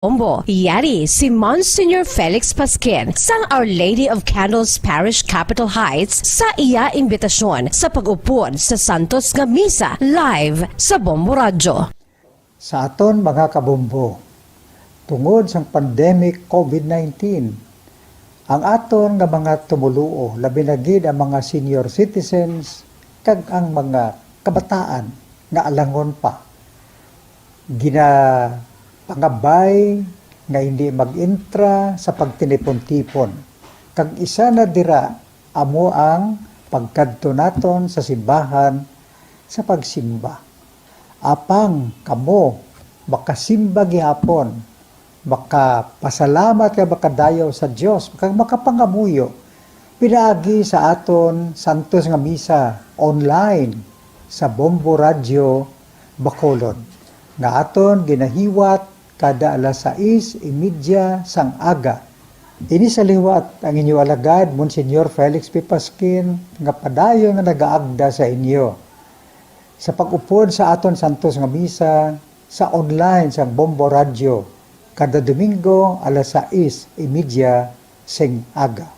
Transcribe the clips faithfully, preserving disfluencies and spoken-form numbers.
Bombo, yari si Monsignor Felix Pasquin sang Our Lady of Candles Parish, Capitol Heights, sa iya imbitasyon sa pag-upod sa santos nga misa live sa Bombo Radyo. Sa aton mga kabombo, tungod sang pandemic COVID nineteen, ang aton nga mga tumoluo, labi na gid ang mga senior citizens kag ang mga kabataan nga alangon pa, ginapangabay nga hindi mag-entra sa pagtinipon-tipon, kag isa na dira amo ang pagkadto naton sa simbahan sa pagsimba. Apang kamo makasimba gihapon, makapasalamat kag makadayaw sa Dios, kag makapangamuyo pinaagi sa aton santos nga misa online sa Bombo Radyo Bacolod, nga aton ginahiwat kada alas sais y media sang aga. Ini sa liwat ang inyo alagad, Monsignor Felix P. Pasquin, nga padayon nga nagaagda sa inyo sa pag-upod sa aton santos nga misa sa online sang Bombo Radyo kada Domingo alas sais y media sing aga.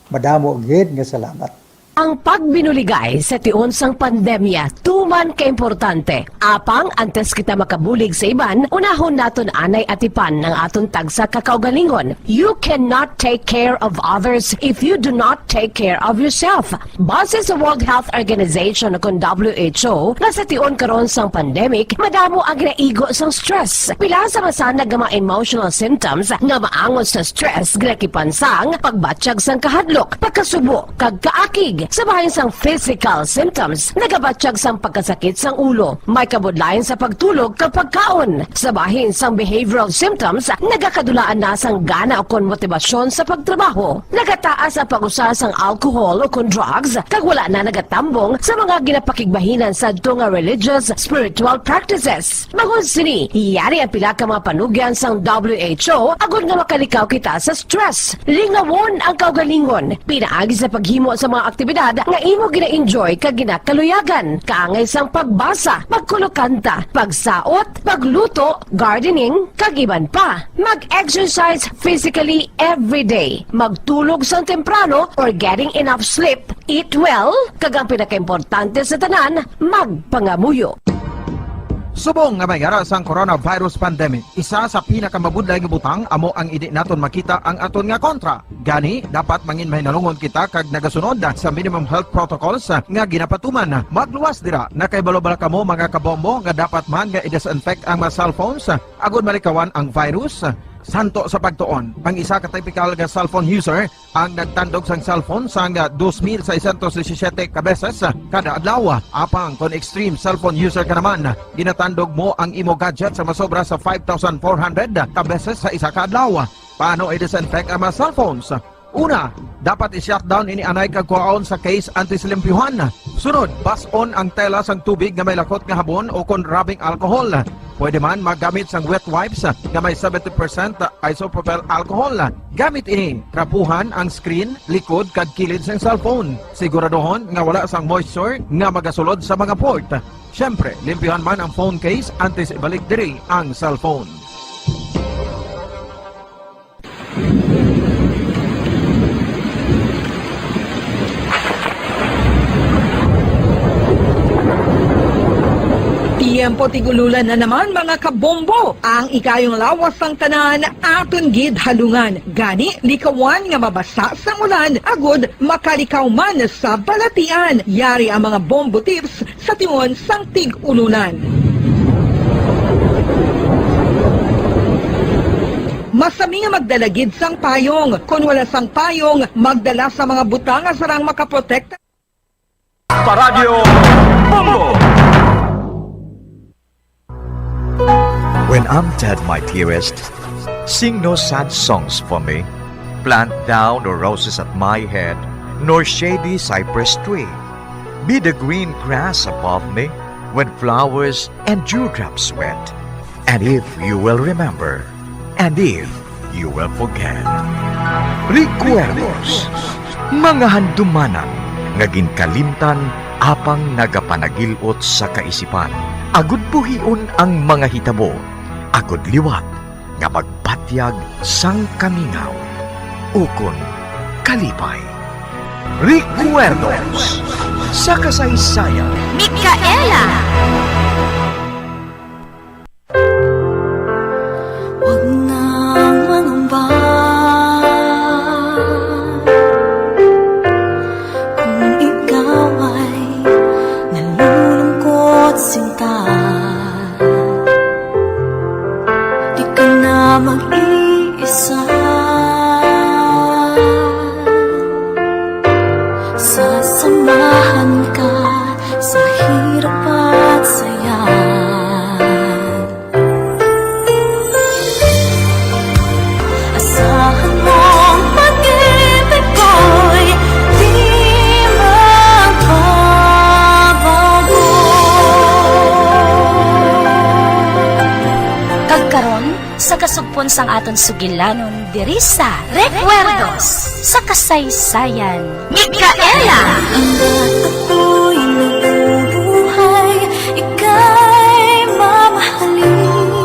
Madamo gid nga salamat. Ang pagbinuligay sa tion sang pandemya tuman kaimportante. Apang antes kita makabulig sa iban, unahon naton anay atipan ang aton tagsa ka kaugalingon. You cannot take care of others if you do not take care of yourself. Base sa World Health Organization, o kon W H O, nga sa tion karon sang pandemic, madamo ang ginaigo sang stress. Pila sa masanag nga mga emotional symptoms nga maangot sa stress ginakipan sang pagbatyag sang kahadlok, pagkasubo, kag kaakig. Sa bahin sang physical symptoms, nagabatyag sang pagkasakit sang ulo, may kabudlayan sa pagtulog kag pagkaon. Sa bahin sang behavioral symptoms, nagakadulaan na sang gana ukon motibasyon sa pagtrabaho. Nagataas ang pag-usa sang alcohol ukon drugs, kag wala na nagatambong sa mga ginapakigbahinan sadto nga religious, spiritual practices. Bangod sini, yari ang pila ka mga panugyan sang W H O agod nga makalikaw kita sa stress. Lingawon ang kaugalingon. Pinaagi sa paghimo sa mga aktibidad nga imo gina-enjoy kag ginakaluyagan, kaangay sang pagbasa, pagkulokanta, pagsaot, pagluto, gardening, kag iban pa. Mag-exercise physically every day. Magtulog sang temprano or getting enough sleep. Eat well, kag ang pinakaimportante sa tanan, magpangamuyo. Subong nga may ara sang coronavirus pandemic, isa sa pinakamabudlay nga butang amo ang indi naton makita ang aton nga kontra. Gani, dapat mangin mahinalungon kita kag nagasunod sa minimum health protocols nga ginapatuman. Magluwas dira, nakahibalo bala kamo, mga kabombo, nga dapat man nga i-disinfect ang mga cellphones agod malikawan ang virus? Santo sa pagtuon, ang isa ka typical nga cellphone user ang nagtandog sang cellphone sang dos mil seiscientos disisiete ka beses kada adlaw. Apang kon extreme cellphone user ka naman, ginatandog mo ang imo gadget sa masobra sa five thousand four hundred ka beses sa isa ka adlaw. Paano i-disinfect ang mga cellphones? Una, dapat i-shutdown ini anay kag kuhaon sa case antes limpyuhan. Sunod, bas-on ang tela sang tubig nga may lakot nga habon o kon rubbing alcohol. Pwede man maggamit sang wet wipes nga may seventy percent isopropyl alcohol. Gamit ini, trapuhan ang screen, likod, kag kilid sang cellphone. Siguraduhon nga wala sang moisture nga magasulod sa mga port. Siyempre, limpyuhan man ang phone case antes ibalik diri ang cellphone. Tiyempo tig-ululan na naman, mga kabombo. Ang ikayong lawas sang tanan aton gid halungan. Gani, likawan nga mabasa sang ulan agod makalikaw man sa balatian. Yari ang mga bombo tips sa tion sang tig-ululan. Masami nga magdala gid sang payong. Kon wala sang payong, magdala sa mga butang nga sarang makaprotekta. Paradyo Bombo! When I'm dead, my dearest, sing no sad songs for me. Plant thou no roses at my head, nor shady cypress tree. Be the green grass above me when flowers and dewdrops wet. And if you will remember, and if you will forget. Recuerdos, mga handumanan nga ginkalimtan apang nagapanagil-ot sa kaisipan. Agud buhion ang mga hitabo, agud liwat nga magpatyag sang kamingaw ukon kalipay. Recuerdos sa kasaysayan. Micaela. Huwag nang mangamba kung ikaw ay nalulungkot, sinta. Di ka na mag-iisa. Sasamahan ka sa hirap at saya. Asahan mong pag-ibig ko'y di magbabago. Kag karon, sa kasugpon sang aton sugilanon diri sa Recuerdos sa Kasaysayan. Micaela. Hanggat ako'y nabubuhay, ika'y mamahalin.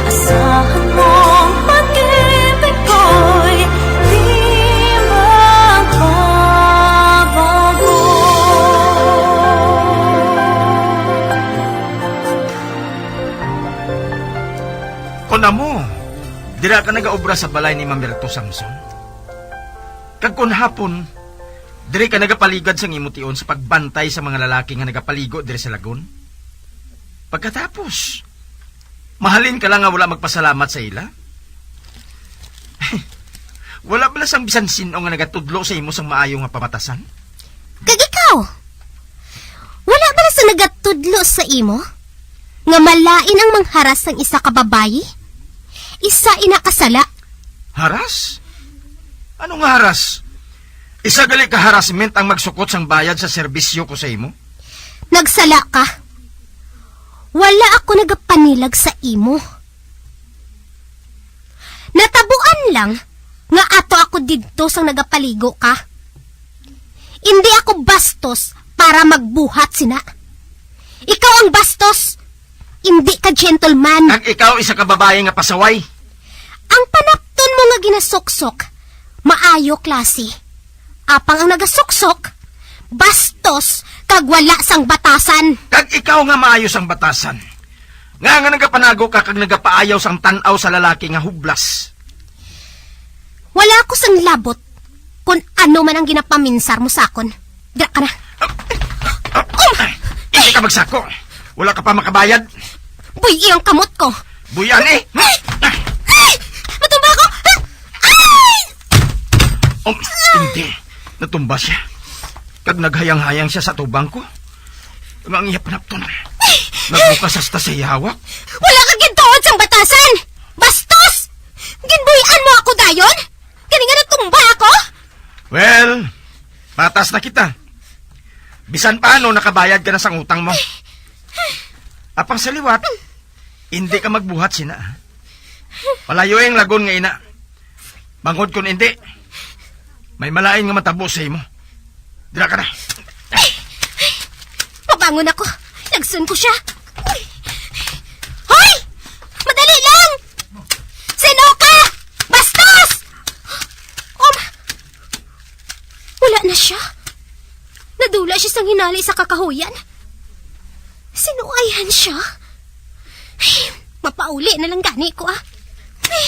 Asahan mong pag-ibig ko'y di magbabago. Kon amo, dira ka nagaobra sa balay ni Mamerto Samson. Kag kon hapon, diri ka nagapaligad sang imo tion sa pagbantay sa mga lalaki nga nagapaligo diri sa lagon. Pagkatapos, mahalin ka lang nga wala magpasalamat sa ila? Wala bala sang bisan sin-o nga nagatudlo sa imo sang maayo nga pamatasan? Kag ikaw? Wala bala sang nagatudlo sa imo nga malain ang mangharas sang isa ka babayi? Isa ina ka sala. Haras? Ano nga haras? Isa gali ka harassment ang magsukot sang bayad sa serbisyo ko sa imo? Nagsala ka. Wala ako nagapanilag sa imo. Natabuan lang nga ato ako didto sang nagapaligo ka. Indi ako bastos para magbuhat sina. Ikaw ang bastos, indi ka gentleman. Kag ikaw isa ka babayi nga pasaway. Ang panapton mo nga ginasuksok, maayo klase. Apang ang nagasuksok, bastos kag wala sang batasan. Kag ikaw nga maayo sang batasan. Nga nga nagapanago ka kag nagapaayaw sang tan-aw sa lalaki nga hublas. Wala ako sang labot kon ano man ang ginapaminsar mo sa akon. Dira ka na. Hindi ka magsako. Wala ka pa makabayad. Buy-i ang kamot ko. Buy-an eh. Ay! Ay! Matumba ako! Ay! Oh, hindi. Natumba siya. Kag naghayang-hayang siya sa tubang ko. Nga ang iya panapton. Nagbukas hasta sa iya hawak. Wala ka gintuod sang batasan! Bastos! Ginbuy-an mo ako dayon? Gani nga natumba ako? Well, patas na kita. Bisan paano, nakabayad ka na sang utang mo. Apang sa liwat, hindi ka magbuhat sina, ha? Palayo ang lagon nga ina. Bangod kun hindi, may malain nga matabo sa imo. Dira ka na. Mabangon ako. Lagson ko siya. Hoy! Madali lang! Sino ka? Bastos! Um, wala na siya. Nadula siya sang hinali sa kakahuyan. Sinuayan siya. Ay, mapauli na lang gani ko, ah. Ay,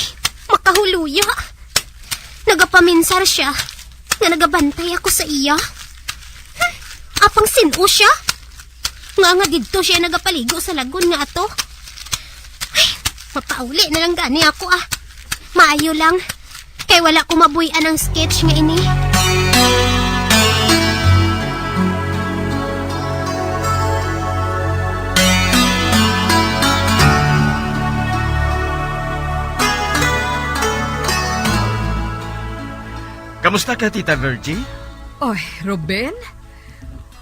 makahuluya. Nagapaminsar siya nga nagabantay ako sa iya. Hmm, apang sin-o siya? Nga nga didto siya nagapaligo sa lagon nga ato. Ay, mapauli na lang gani ako, ah. Maayo lang. Kay wala ko mabuy-an ang sketch nga ini. Kamusta ka, Tita Virgie? Oy, Ruben?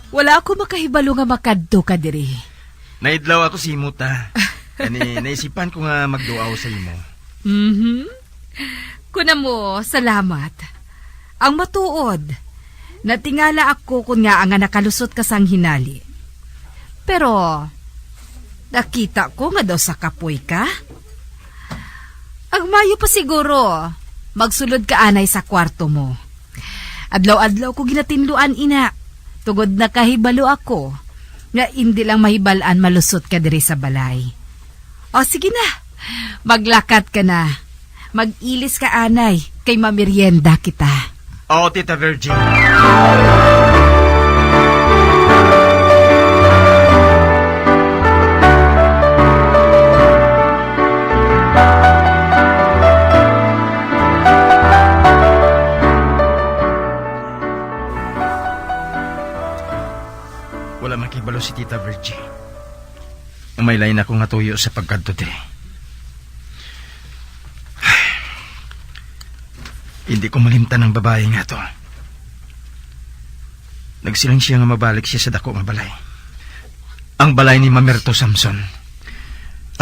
Wala ako makahibalo nga makadto ka diri. Naidlaw ako sa imo, ta. Kani, naisipan ko nga magduaw sa imo. Mhm. Kuna mo, salamat. Ang matuod, natingala ako kun ngaa nga nakalusot ka sang hinali. Pero, nakita ko nga daw sa kapoy ka. Ang mayo pa siguro, magsulod ka anay sa kwarto mo. Adlaw-adlaw ko ginatinluan ina, tungod nakahibalo ako nga indi lang mahibal-an malusot ka diri sa balay. O, sige na, maglakat ka na. Mag-ilis ka anay, kay mamerienda kita. Oo, Tita Virgie. Wala makibalo si Tita Virgie. May lain ako nga tuyo sa pagkadto diri. Hindi ko malimtan ang babayi nga to. Nagsiling siya nga mabalik siya sa dako nga balay. Ang balay ni Mamerto Samson.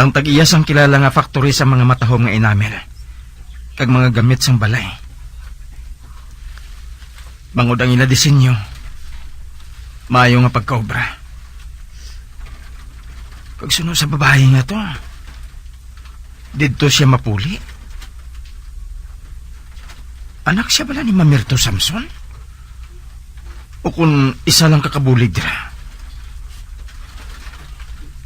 Ang tag-iya sang kilala nga factory sa mga matahom nga enamel kag mga gamit sang balay. Bangod ang ila disenyo, maayo nga pagkaobra. Kag suno sa babayi nga to, didto siya mapuli. Anak siya bala ni Mamerto Samson? O kun isa lang ka kabulig dira?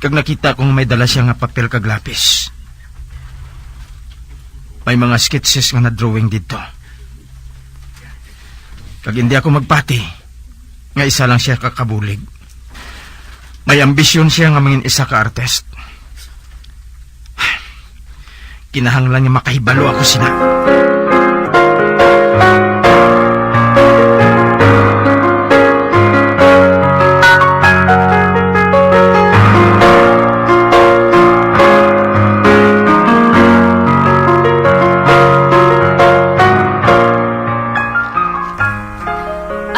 Kag nakita ko nga may dala siya nga papel kag lapis. May mga sketches nga na-drawing didto. Kag hindi ako magpati nga isa lang siya ka kabulig. May ambisyon siya nga mangin isa ka artist. Kinahanglan nga makahibalo ako sina.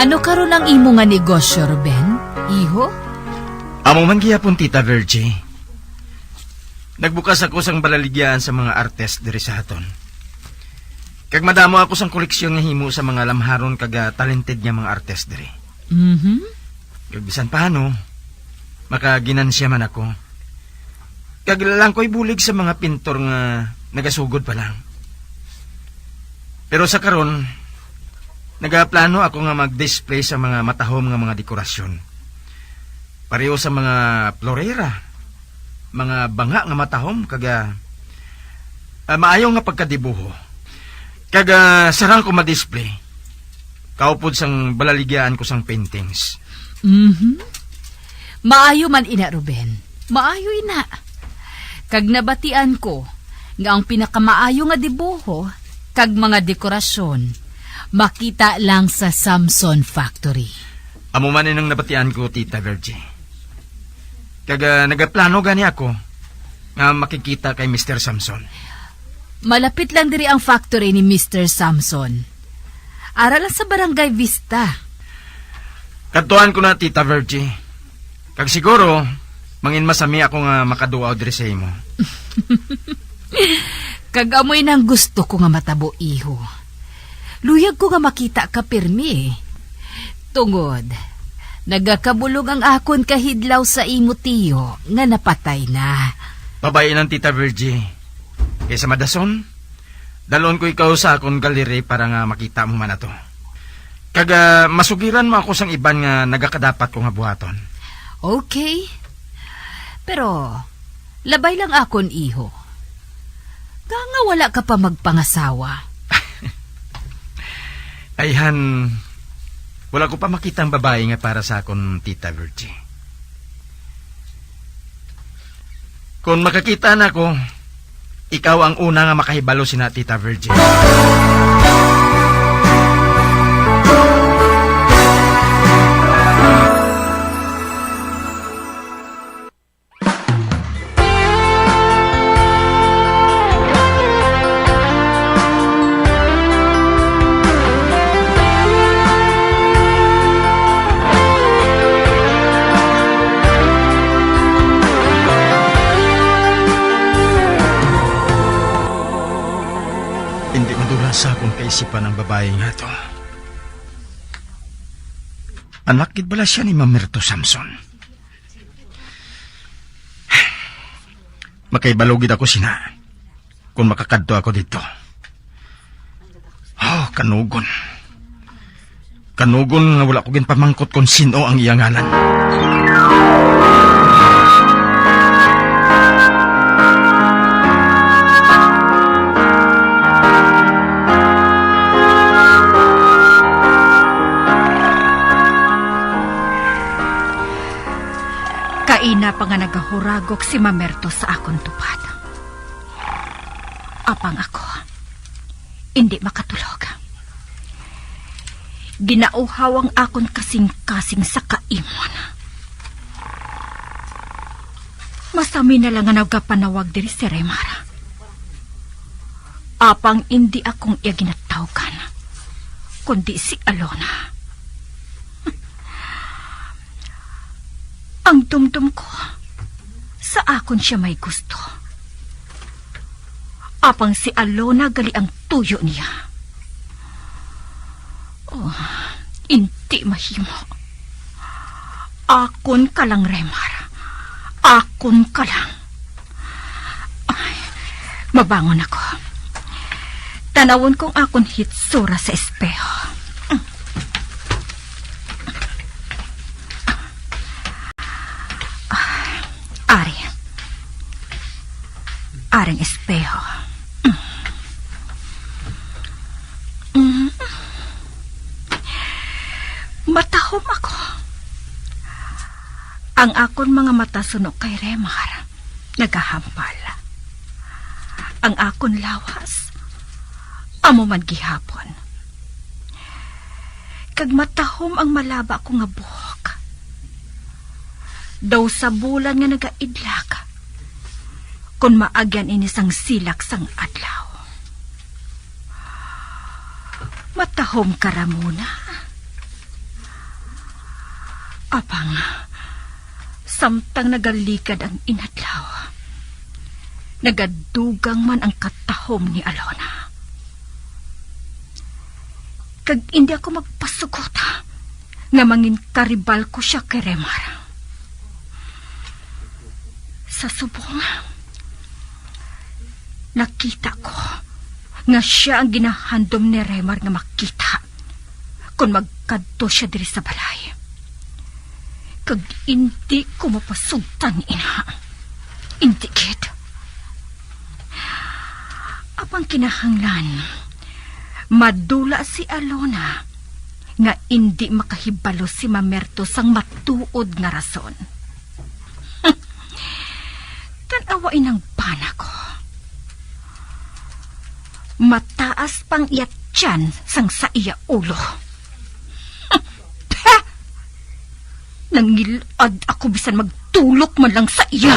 Ano karon ang imo nga negosyo, Ruben? Iho? Amo man gihapon, Tita Virgie. Nagbukas ako sang balaligyaan sa mga artist diri sa aton. Kag madamo ako sang koleksyon nga himo sa mga lamharon kag, ah, talented nga mga artist diri. Mhm. Kag bisan paano, makaginansya man ako. Kag lang ko'y bulig sa mga pintor nga nagasugod pa lang. Pero sa karon, nagaplano ako nga mag-display sa mga matahom nga mga dekorasyon. Pareho sa mga florera, mga banga nga matahom, kag, ah, ah, maayo nga pagkadibuho. Kag, ah, sarang ko ma-display. Kaupod sang balaligyaan ko sang paintings. Mhm. Maayo man ina, Ruben. Maayo ina. Kag nabatian ko nga ang pinakamaayo nga dibuho kag mga dekorasyon makita lang sa Samson Factory. Amo man inang nabatian ko, Tita Virgie. Kag, ah, nagaplano gani ako nga makikita kay Mister Samson. Malapit lang diri ang factory ni Mister Samson. Ara lang sa Barangay Vista. Kadtuan ko na, Tita Virgie. Kag siguro, mangin masami ako nga makaduaw diri sa imo. Kag amoy nang gusto ko nga matabo, iho. Luyag ko nga makita ka pirmi. Tungod, nagakabulong ang akon kahidlaw sa imo tiyo nga napatay na. Pabay-i lang, Tita Virgie. Kaysa madason, dalon ko ikaw sa akon gallery para nga makita mo man ato. Kag, ah, masugiran mo ako sang iban nga nagakadapat ko nga buhaton. Okay. Pero, labay lang akon, iho. Nga, nga wala ka pa magpangasawa? Ayhan, wala ko pa makita ang babayi nga para sa akon, Tita Virgie. Kon makakita na ko, ikaw ang una nga makahibalo sina, Tita Virgie. Hindi madula sa akon kaisipan ang babayi nga to. Anak gid bala siya ni Mamerto Samson? Makaibalo gid ako sina. Kung makakadto ako dito. Oh, kanugon. Kanugon nga wala ko ginpamangkot kung sino ang iya ngalan. Kaina pa nga nagahuragok si Mamerto sa akon tupad. Apang ako, indi makatulog. Ginauhaw ang akon kasing-kasing sa kaimon. Masami na lang nga nagapanawag diri si Remar. Apang indi akong iya ginatawgan, kundi si Alona. Ang dumdum ko, sa akon siya may gusto. Apang si Alona gali ang tuyo niya. Oh, indi mahimo. Akon ka lang, Remar. Akon ka lang. Ay, mabangon ako. Tanawon kong akon hitsura sa espeho. Ari. Aring espeho. Mm. Matahom ako. Ang akon mga mata suno kay Remar, nagahambal. Ang akon lawas, amo man gihapon. Kag matahom ang malaba ko nga buhok. Daw sa bulan nga nagaidlak, kon maagyan ini sang silak sang adlaw. Matahom ka, Ramona. Apang, samtang nagaligad ang inadlaw, nagadugang man ang katahom ni Alona. Kag indi ako magpasugot nga mangin karibal ko sia kay Remar. Sa subong, nakita ko nga sia ang ginahandom ni Remar nga makita kon magkadto sia diri sa balay. Kag indi ko mapasugtan ina. Indi gid. Apang kinahanglan, madula si Alona nga indi makahibalo si Mamerto sang matuod nga rason. Tan-awa inang bana ko. Mataas pang iya tiyan sang sa iya ulo. Pah! Nangil-ad ako bisan magtulok man lang sa iya.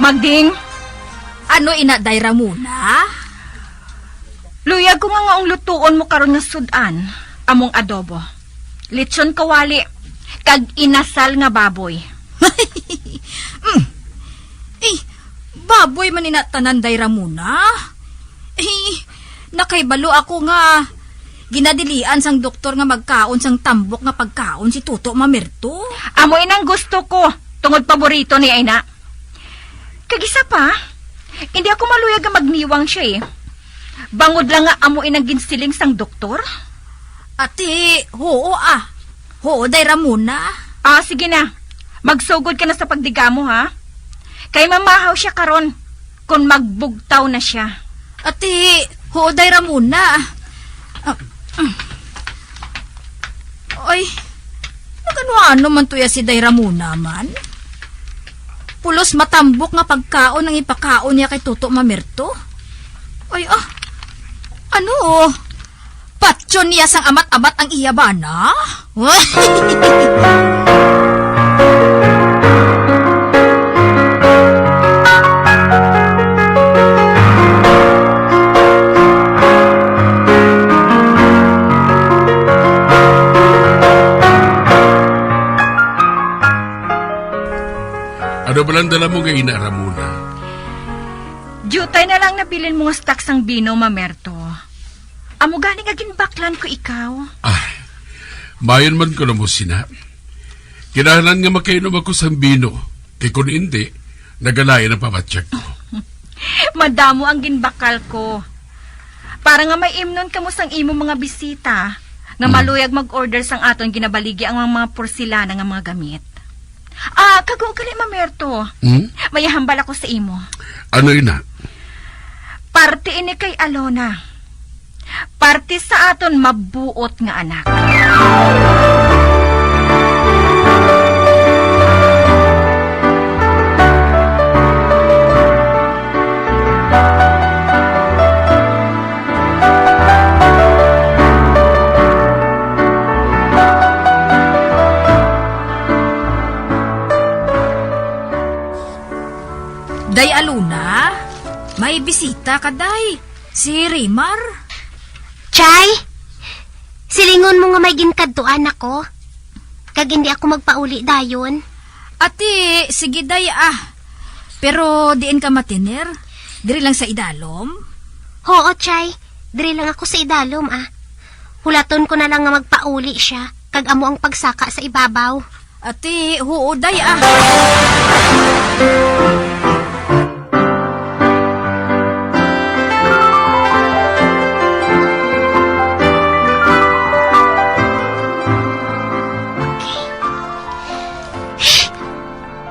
Magding! Ano ina, Day Ramona? Luyag ko nga nga ang lutuon mo karon nga sud-an, among adobo. Lechon kawali, kag inasal nga baboy. Mm. Eh, baboy man ina tanan, Day Ramona. Eh, nakahibalo ako nga ginadilian sang doktor nga magkaon sang tambok nga pagkaon si Toto Mamerto. Amo inang gusto ko, tungod paborito niya ina. Kag isa pa, hindi ako maluyag nga magniwang siya eh. Bangod lang nga amo inang ginsiling sang doktor. Ati, huo ah. Huo, Day Ramona. Ah, sige na. Magsugod ka na sa pagdigamo, ha? Kay mamahaw siya karon, kon magbugtaw na siya. Ati, huo, Day Ramona. Ah, mm. Ay, nagano-ano man to ya si Day Ramona man? Pulos matambok nga pagkaon ang ipakaon niya kay Toto Mamerto? Ay, ah, ano? Patyon niya sang amat-amat ang iya bana? Ano ba lang dala mo nga ina, Ramona? Diutay na lang nabilin mo nga stock sang bino, Mamerto. Amo gani nga ginbaklan ko ikaw. Ah, mayon man ko na mo sina. Kinahanglan nga makainom ako sang bino, kay kun indi, nagalain ang pamatyag ko. Madamo ang ginbakal ko. Para nga may imnon kamo sang imo mga bisita, nga Hmm. maluyag mag-order sang aton ginabaligi ang mga porselana nga mga gamit. Ah, kag ugali, Mamerto. Hmm? May hambal ako sa imo. Ano ina? Parte ini kay Alona. Parte sa aton mabuot nga anak. Day Alona, may bisita ka, day. Si Rimar. Chay, silingon mo nga may ginkadtuan ako, kag hindi ako magpauli dayon. Ati, sige, day, ah. Pero diin ka matiner? Diri lang sa idalom? Hoo, Chay. Diri lang ako sa idalom, ah. Hulaton ko na lang nga magpauli sia, kag amo ang pagsaka sa ibabaw. Ati, huo, day, ah.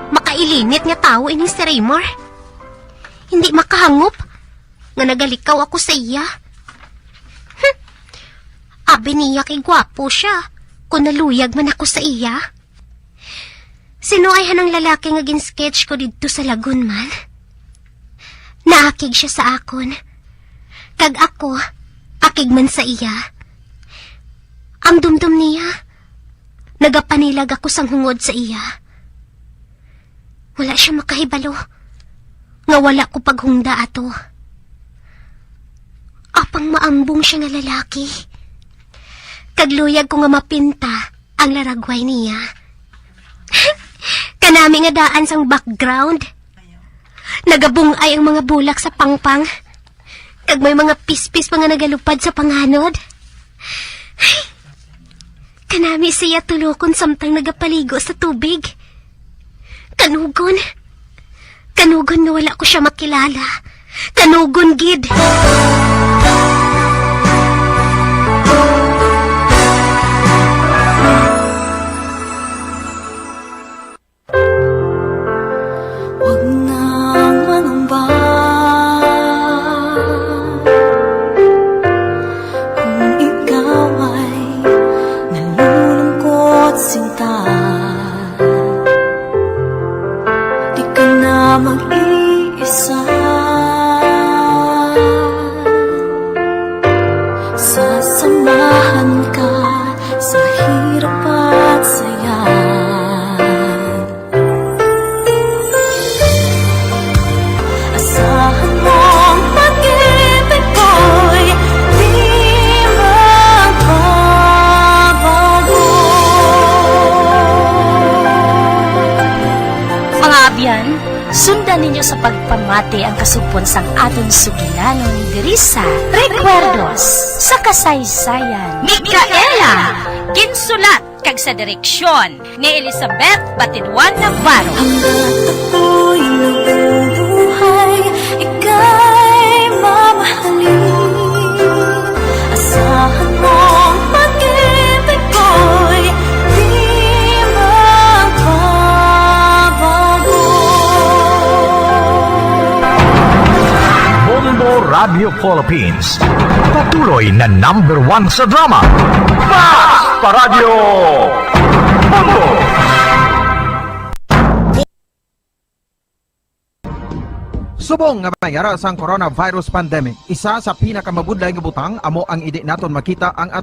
Makailinit nga tawo ini si Raymore. Hindi makahangop nga nagalikaw ako sa iya. Hmm. Abi niya kay gwapo siya, kung naluyag man ako sa iya. Sino ay hanang lalaki nga gin-sketch ko didto sa lagun man? Naakig siya sa akon, kag ako akig man sa iya. Ang dumdom niya, nagapanilag ako sang hungod sa iya. Wala siya makahibalo nga wala ko paghungda ato. Apang maambong siya nga lalaki, kag luyag ko nga mapinta ang laragway niya. Kanami nga daan sang background. Nagabung-ay ang mga bulak sa pangpang, kag may mga pispis pa nga nagalupad sa panganod. Ay, kanami siya tulokon samtang nagapaligo sa tubig. Kanugon. Kanugon nga wala ko siya makilala. Kanugon gid. Huwag nang manumba kung ikaw ay nalulungkot, sinta. Di ka na mag-iisa. Sasamahan ka sa hirap at saya. Asahan mong pag-ibig ko'y di magbabago. Mga abyan, sundan ninyo sa pagpamati ang kasugpon sang aton sugilanon diri sa Recuerdos sa Kasaysayan. Micaela, ginsulat kag sa direksyon ni Elizabeth Batiduan Navarro. Hanggat ako'y nabubuhay, ika'y mamahalin. Asahan mong pag-ibig ko'y di magbabago. Bombo Radio Philippines. Patuloy na number one sa drama. Fast Paradyo Bombo! Subong nga may ara sang coronavirus pandemic, isa sa pinakamabudlay nga butang amo ang hindi naton makita ang